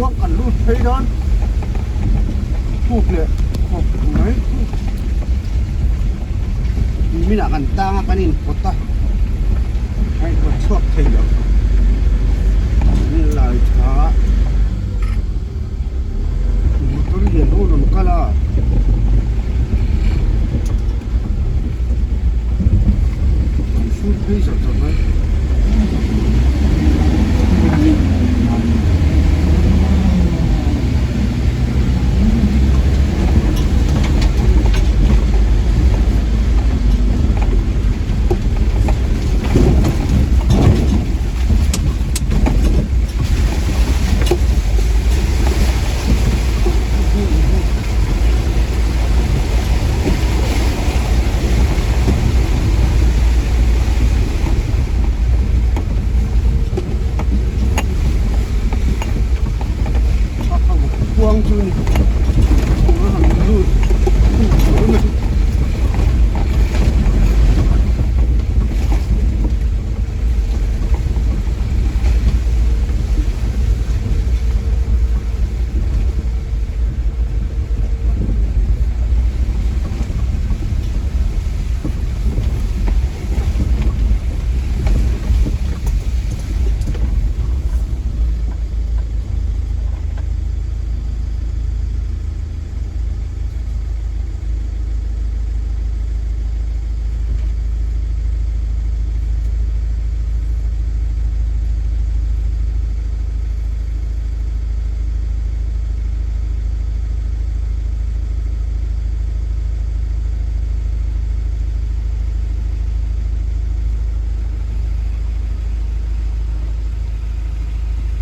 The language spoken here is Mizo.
Chuan kan lut phei dawn thuk leh khawp mai nimin ah kan tang a kan inpawt a a inpawt chhuak thei lo lai tha motor lian ho rawn kal a. An fur phei zawt zawt mai. Khuang chu ni.